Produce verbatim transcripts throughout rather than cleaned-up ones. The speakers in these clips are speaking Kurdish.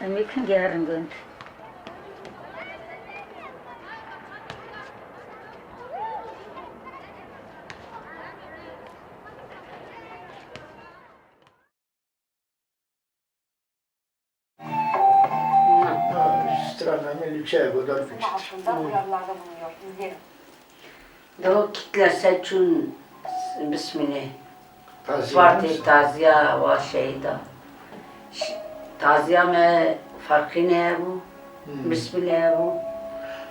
Em ê kin geherin gund. Straname li çaya godar fiçit. Aslında uyarılarda bulunuyor. İzleyelim. Deho Kitleseçûn bismilê. Taziya Partê nasıl? Taziya wa şehîda. Ş-, taziya me Farqînê hebû. Hmm. Bismilê hebû.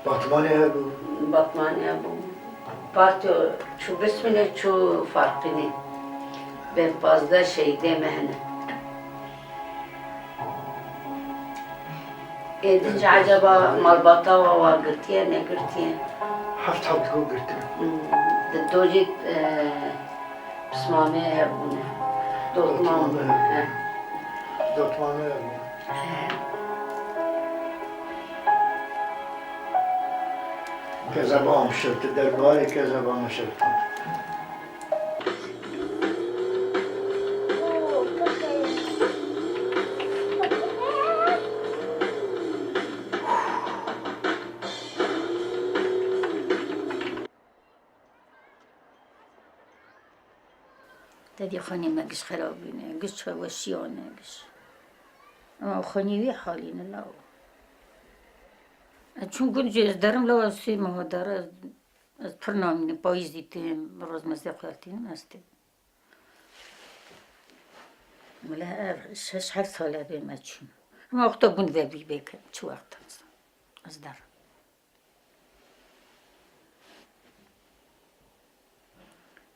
Batmanê hebû. Batmanê hebû. Partê çû bismilê çû Farqînê. Bê pazdeh şehîdê me hene. Ê din jî eceba malbata wa, wa girtiye, negirtiye? Heft heft go girtine. Hmm, di do jî, e, pismamê hebûne. Dotmam. Dotmamê hebûne. He. Dotmamê hebûne. He. Kezeba Amşirti, derbarê kezeba Amşirti. Tedî xanî me giş xerab bîne, giş çaweşiyane, giş. Ama xanî wî halî ne law. Ez çûm gund jî ez derim law ez sê meha dere, ez pir namînim, payîzî têm, rozmezê xwe tînim ez têm. Wele ev şeş heft sal e bê me çûn. Hema wexta bûn vebî bêke, çi wext ez, ez derim.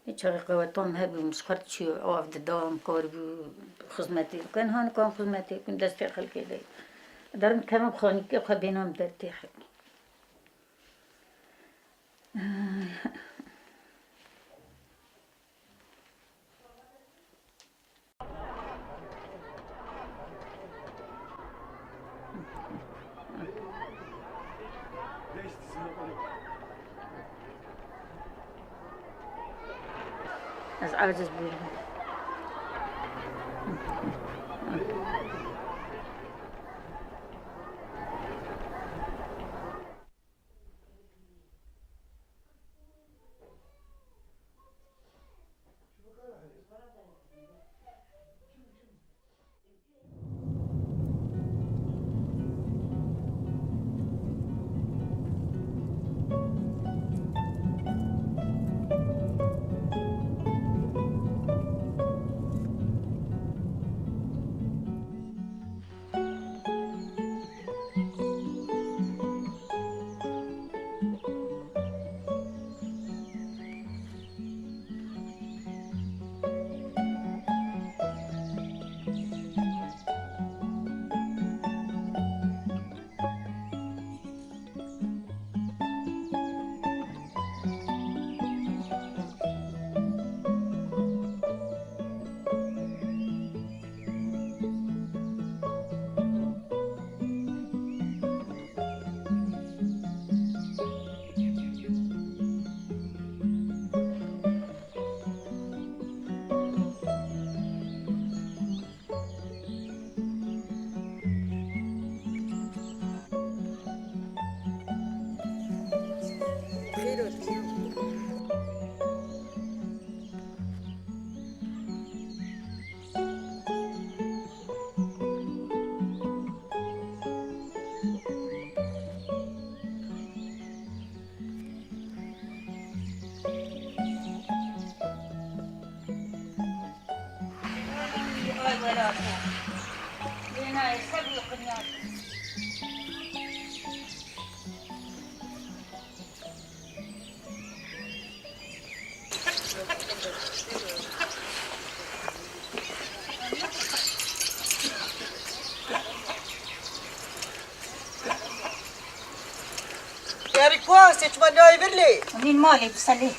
Ê çaxê qewetan hebû, min ji xwe çi av dida, em karibû xizmetê bikin, han kan xizmetê bikin, destê xelkê de. Derim kevim xanîkê xwe bênam ber têxê. Ez aciz bûm. Yarî ku, seçma nayê vir lê. Min malê bi selê.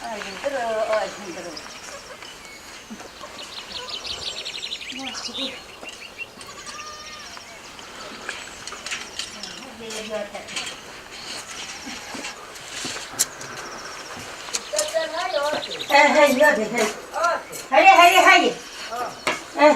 Ay, bir, ay. He, he, ya de, he. Heye, heye, heye. He.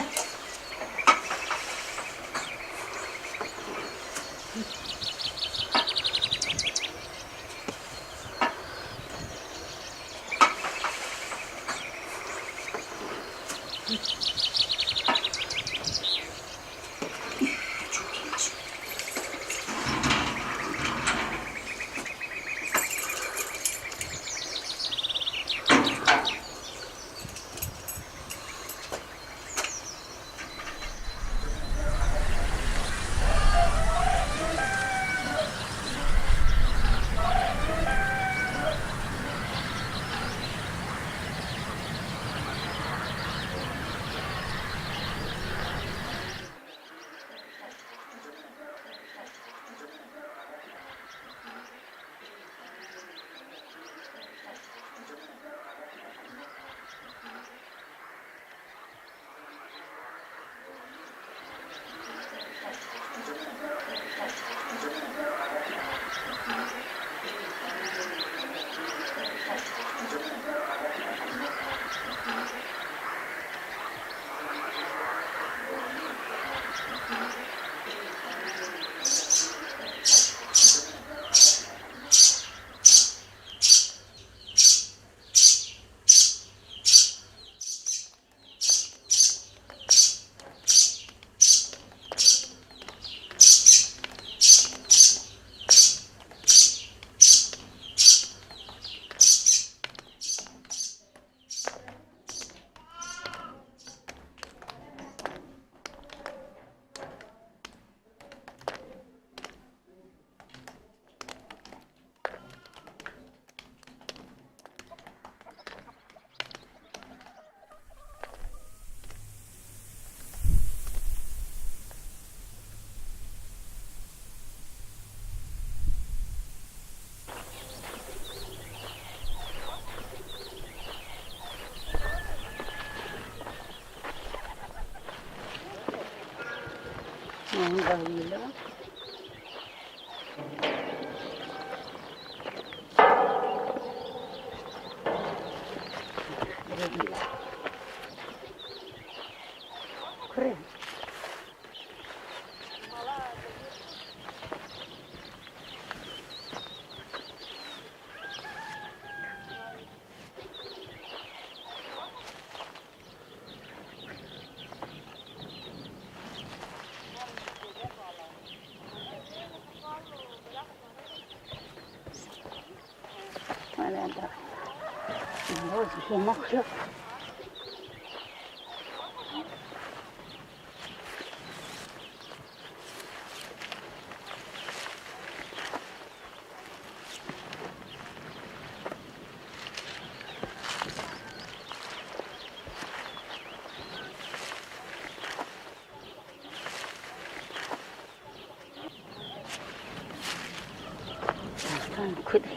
Tan kudê.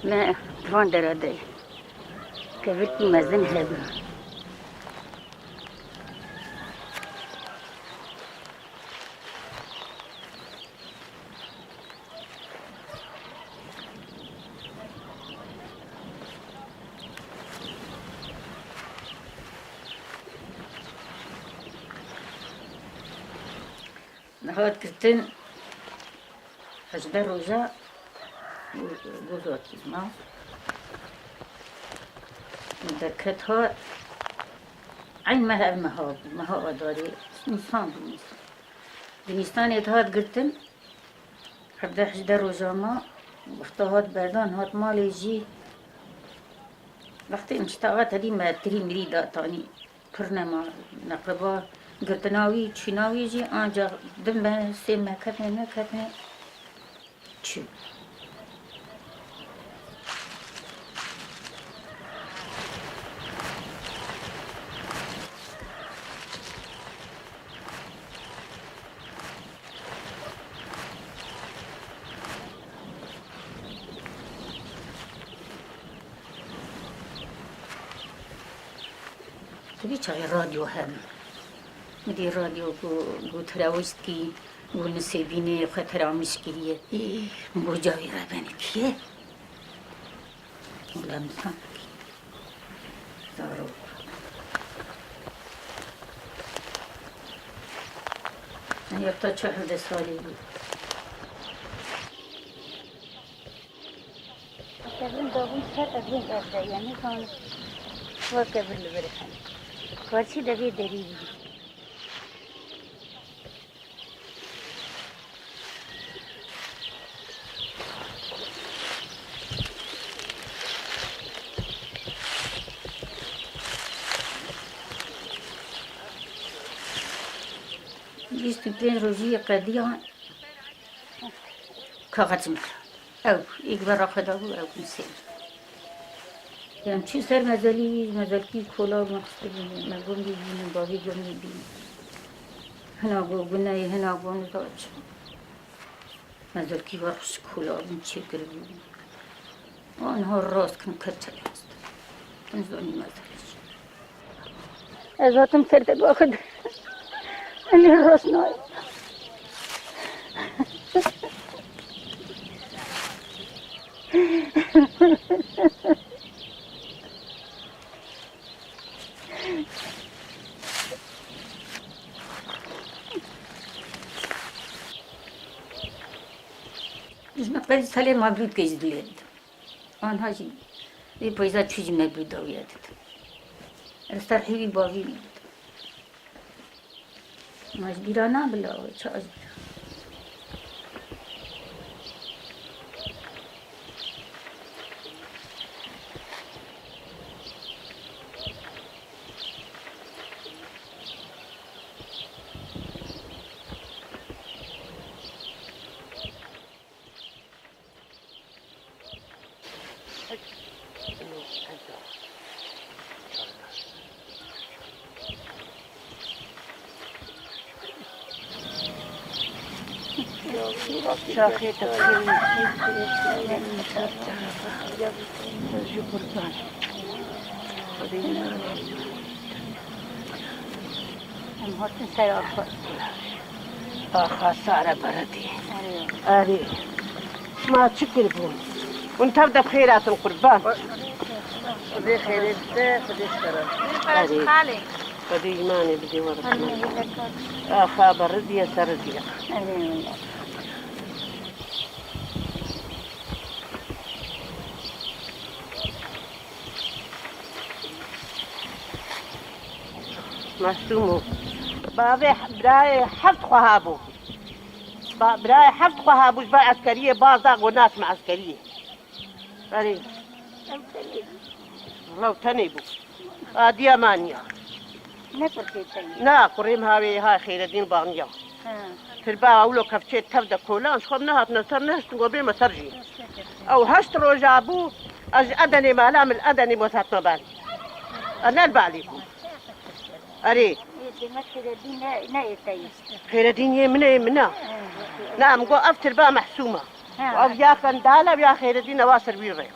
Me van dera de kevirkî mezin hebû. Hat girtin hejdeh roja gozatî ma. Derket hat eyn meh ev meha bû, meha adarê, nîsan bû, nîsan. Di nîsanê de hat girtin, hevdeh hejdeh roja ma, wexta hat berdan, hat malê jî. Wextê em ji taxa tedî me tirî mirî da tanî, pir nema, neqeba girtina wî, çîna wî jî, ancax di me, sê me ketine, neketine, çû. Vî çaxê radyo hebû. Min dî radyo ku, ku tirawiş dikî, ku Nisêbînê xwe tiramiş kiriye. Ê, min got, "Cawî rebenê kî ye?" Wela min zan kî. Zarok. Min heta çil hevdeh salî bû. Kevin dabûn ser evên ev de, yanî kan weke vir li vir hene. Karşî de vê derî bû. Bîst û pênc rojî qediya. Kaxetim kira. Ew, êk vera xwe dabû, ew Nisêbîn. Em çû ser mezelî, mezelkî kola me xistibû, me got bînin, bavê got bînin. Hina got guneyê, hina got nizam çi. Mezelkî we xweş kola bûn çêkiribû. Aniha rast kin ket çelê xist. Em zanî mezelî çi. Ez hatim ser te baxid. Em ê rast nayê. Ji me qey salê mevlûd kê ji dilê didim. Anha jî vê peyza çû jî me bû dawiya didim. Ez terhî wî bavî min didim. Ma ji bîra nabila, çawa ji bîra? Çaxê te bixêrî. Ji qurban. Em hatin ser axa. Axa Sare Beredî. Erê. Erê. Ma çi kiribûn? Hûn tev de bi xêr hatin qurban. Xwedê xêrê bide, Xwedê ji te re. Erê. Xalê. Xwedê îmanê bidê we. Axa Beredî ye, Seredî ye. Erê. Mesûmo. Bavê birayê heft xweha bû. Ba-, birayê heft xweha bû, ji ber eskeriyê baz da, got naçim eskeriyê. Erê. Ew tenê bû. Wela ew tenê bû. A diya maniya. Ne kurê te ye? Na, kurê min ha wê ha Xêredîn baniya. Ha. Tirba ewlo kevçê tev de kolan, ji xwe nehatine ser, nehiştin, got bême ser jî. Ew heşt roja bû, ez ji Edenê mala min li Edenê mos hatime balê. Ez ne li balê bûm. Erê. Ê, demek Xêredîn ne, ne yê te ye? Xêredîn yê min e, yê min e. Ha. Na, min got ev tirba Mehsûm e. Ha. Ev ya qendal e, ya Xêredîn e, wa ser wî rê.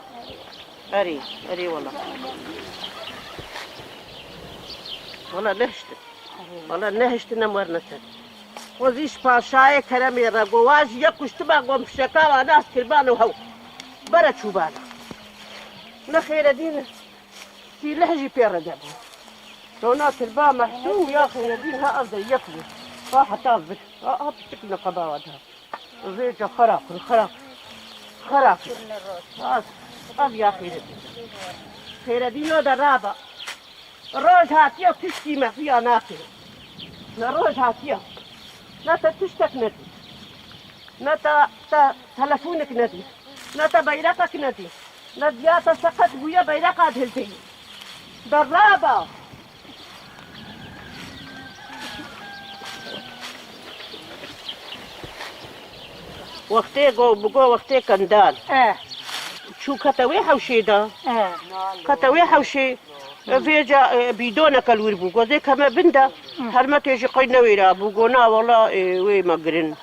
Erê, erê wela. Wela nehiştin. Wela nehiştin em werne ser. Xwezî ji paşayê keremê re got, wa ji yek kuştiba, got fişeka wa nas kirban û hew. Bere çûbana. Ne Xêredîn e. Sîlih jî pê re de bû. Dona tirba Mehsûm ya Xêredîn ha ev de yek bû. Ha heta vir. Ha, ha piçik li qeba we de. Vêca xera kir, xera kir. Xera kir. Ha, ev ya Xêredîn. Xêredîn o de raba. Roj hatiye tiştî me xuya nake. Ne roj hatiye. Ne te tiştek nedî. Ne te, te telefonik nedî. Ne te beyreqek nedî. Ne diya te seqet bûye beyreqa dihildeyî. Derraba! Wextê go, bigo wextê kendan. Eh. Çû kete wê hewşê de. Eh. Kete wê hewşê. Vêca, e, bîdoneke li wir bû. Go zê keme bin de. Hı. Hermetê jî qey newêra bû. Go na wela, e, wê me girin.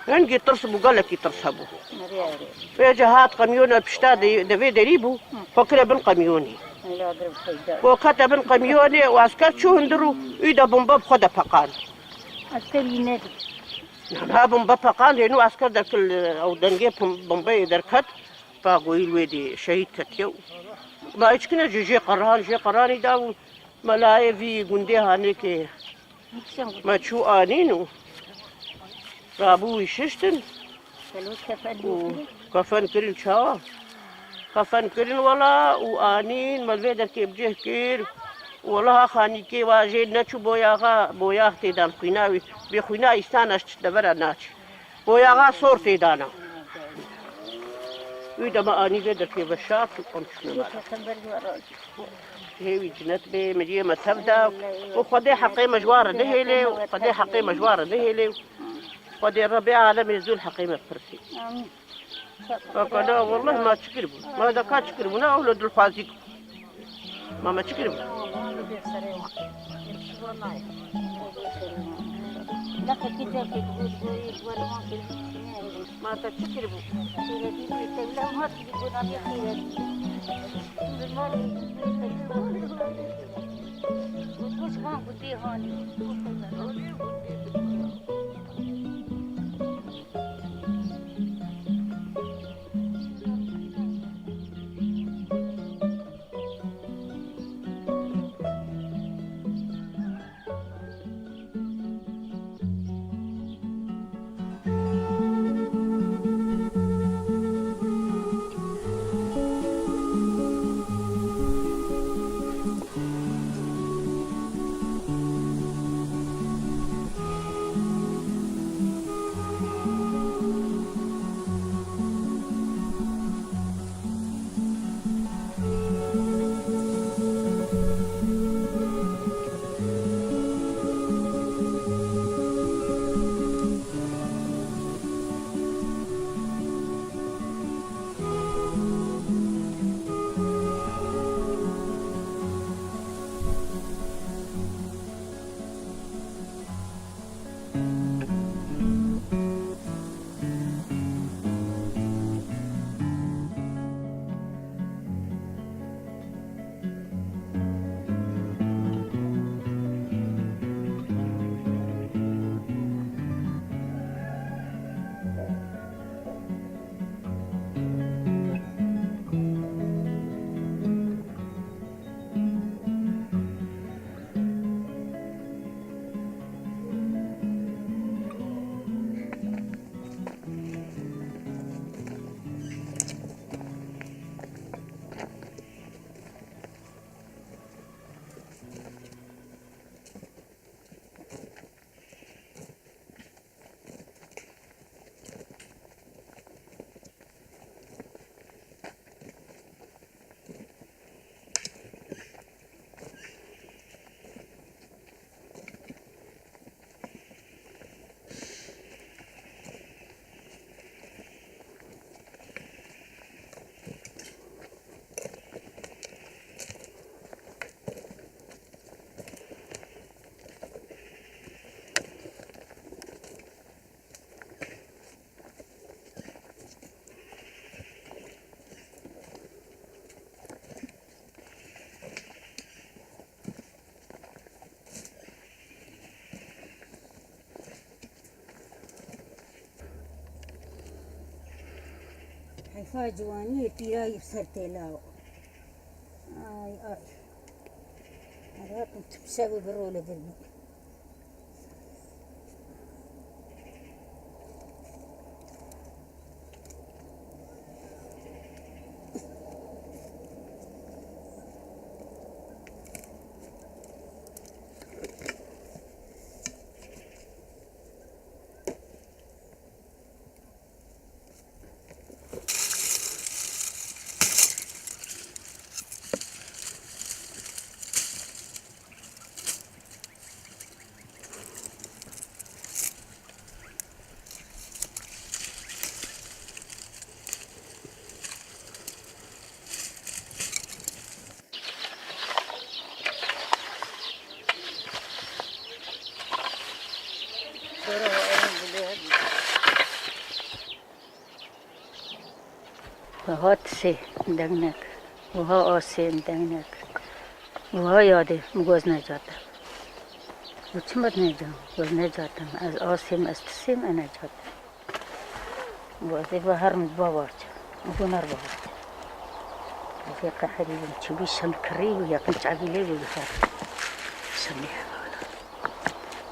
Hingî tirs bû, gelekî tirs hebû. Erê, erê. Vêca hat qemyona pişta de, devê derî bû. Hı. Xwe kire bin qemyonê. Bo kete bin qemiyonê û esker çû hundir û wî de bombe bi xwe de peqand. Esker yî nedî. Na bombe peqand hênû esker derkil ew dengê pom-, bombeyê derket. Pa goyî wê dî şehîd ketiye û ma hiç kine jî jê qeran, jê qeranî da û melayê vî gundê hanêkê me çû anîn û rabû wî şiştin û kefen kirin çawa? Kefen kirin wela û anîn me li vê derkê bi cih kir û wela ha xanîkê wa jê neçû boyaxa, boyax tê dan xwîna wî, bê xwîna îstan eş devera naçî. Boyaxa sor tê dana. Wî dema anî vê derkê veşart û em çûne mala. Hêvî cinet bê, miriyê me tev da û Xwedê heqê me ji wan re nehêlê û Xwedê heqê me ji wan re nehêlê û Xwedê Rebê alemê zû li heqê me pirsê. Amîn. Weke na, welleh ma çi kiribû? Ma da ka çi kiribû? Na, ew li dilxwazî Ma me çi kiribû? Ma te çi kiribû? Heyfa ciwaniyê pîrayî bi ser têla. Ay, ay. Her hatin tu şevê bi rol e vir bû. Hat sê degnek. Wiha asê min deng nekir. Wiha yadê min got ez necat im. Got çima necat? Got ez necat im. Ez asê me, ez tirsêm, ez necat im. Got ez ê veherim di bavarçe. Got ner bavarçe. Ez ê qeherî bim. Çi bû şem kirî bû, yaqin çavî lê bû her. Şemê hevala.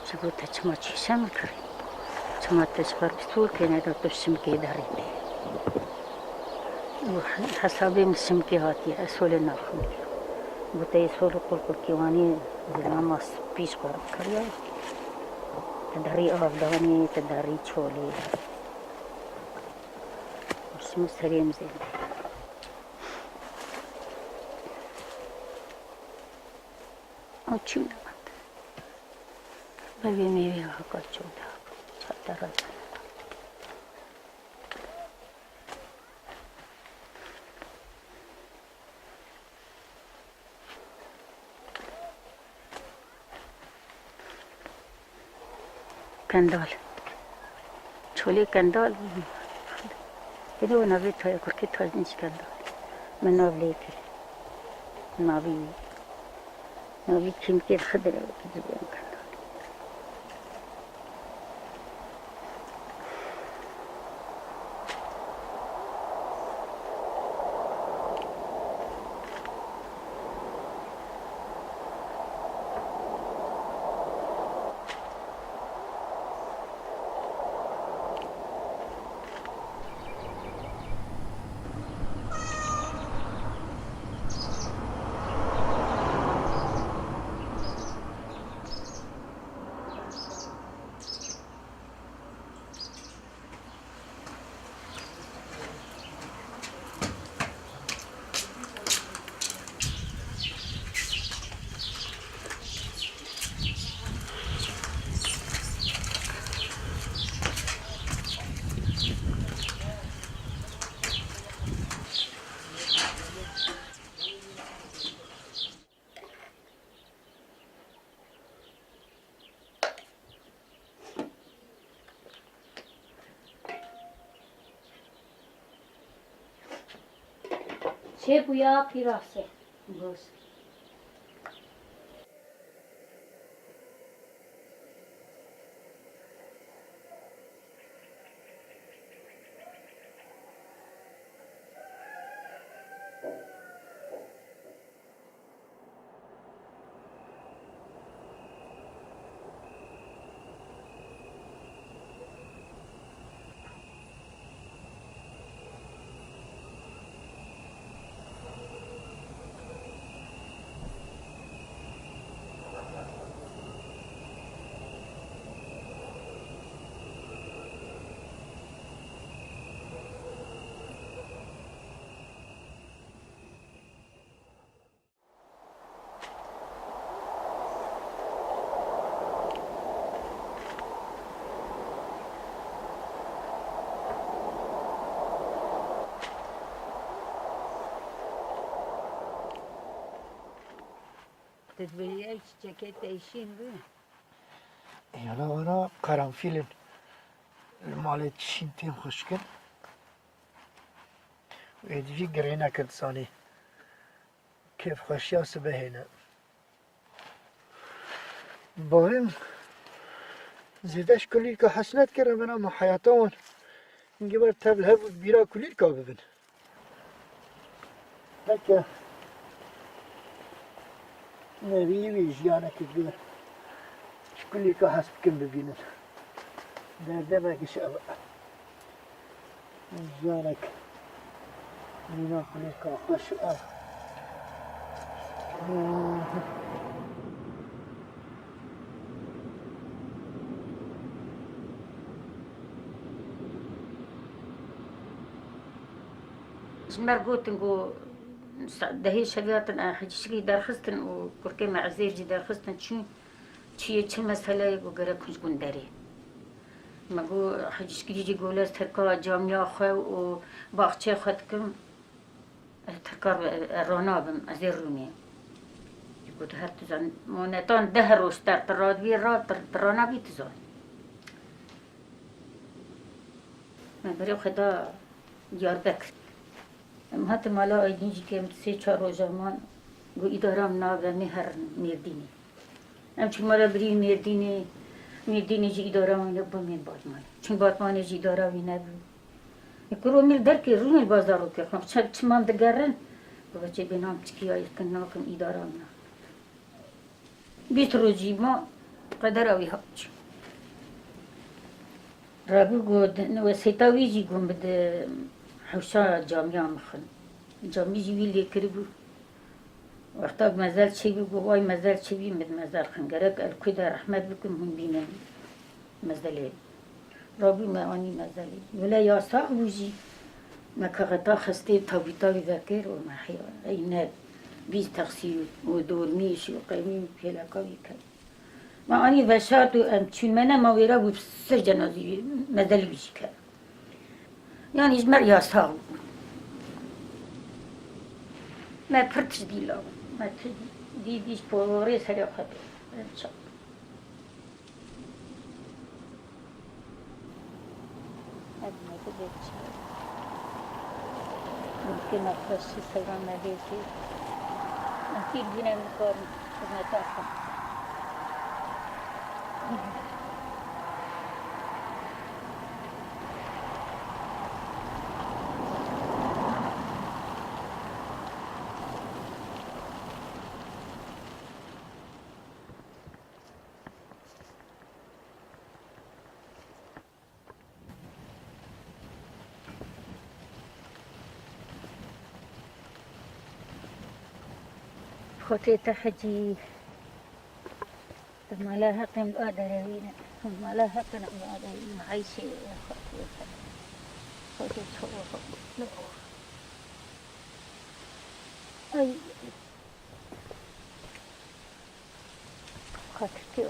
Ji bo te çima çêşe min kirî? Çima te ji xwe pistol kê neda tu şimkê derî tê? Û hesabê min şimkê hatiye, ez holê naxim. Got te yê sol û qulqulkî wanî zilama spî ji xwe re kiriye. Te derî avdanê, te derî çolê. Şima serê min zêde. O çû ne. Bevê mêvê haka çû da. Çateran. Kendal. Çolê Kendal. Bide o navê taya kurkê tajin ji Kendal. Min nav lê kir. Navî, navî çimkê Xidire Kendal. Çêbûya pîrasê. Boş. Tu dibêjî ev çiçekê te şîn bû? Yana wana karanfîl in. Li malê şîn tên xwişk in. Wê dî jî girênek in sanî. Kêfxweşiya sibehê ne. Bavê min zêde ji kulîlka hez nedikir, em bena me heyata wan. Hingî wer tev li hev û bîra kulîlka bibin. Heke nevî wî jiyanekê bi ji kulîlka hez bikin bibînin. Derdê me giş ev e. Jiyanek mîna kulîlka xweş e. Ji me re gotin ku sa-, dehê şevê hatin, e, hecîşkî derxistin û kurkê me Ezêr jî derxistin çûn. Çi ye, çi mesele ye ku gerek hûn ji gund derê? Me got, hecîşkirî jî got, ez terka camiya xwe û baxçeyê xwe dikim. Ez terka, e, e, rana bim, ez ê rûnê. Jî got, her tu zan, monetan deh roj ter, tu radibî ra, tu, tu ranabî tu zan. Me berê xwe da Diyarbekir. Em hatin mala Aydîn jî, kem sê çar roja man, got, îdara min nabe, em ê herin Mêrdînê. Em çûn mala birî Mêrdînê, Mêrdînê jî îdara min got, bimên Batmanê. Çûn Batmanê jî îdara wî nebû. Ê kuro mêl derkê, rûnê li bazarokê xwe, çi, çiman digerin. Got, çê bê nam çikî ya yirkin nakim, îdara min nabe. Bîst rojî ma qedera wî hat. Rebû got, wesêta wî jî got, min di hewşa camiya min xin. Camî jî wî lê kiribû. Wexta mezel çêbû, got, vay mezel çêbî, min di mezel xin. Gerek el ku de rehmet bikim, hûn bînin mezelê. Rabû me anî mezelê. Wele yasax bû jî. Me kaxeta xistê, tabûta wî vekir û me heya. Ey ne bîst texsî û dormîş û qemî û pêleka wî kir. Me anî veşart û em çûn, me nema wêra bû, sir cenazî wî, mezelî wî jî kir. Yanî ji me yasax bû. Me pir tişt dî law. Me tişt dî, dî ji porê serê xwe tê. Em çap. Ev me bibê çi? Mumkin e xweşî seyran me bê jî. Em pîr bûne, em nikarin xizmeta xwe. Xwedê te hecî, tu mala heqên bi aderewî ne. Mala heqên bi aderewî ne. Eyşê Xwedê te. Xwedê çawa xwe. Ay. Xatirkê.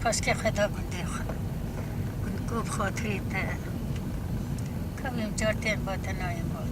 Paşkê xwe da gundê xwe. Gundko bi xatirê te. Ka em car tên ba te nayên ba.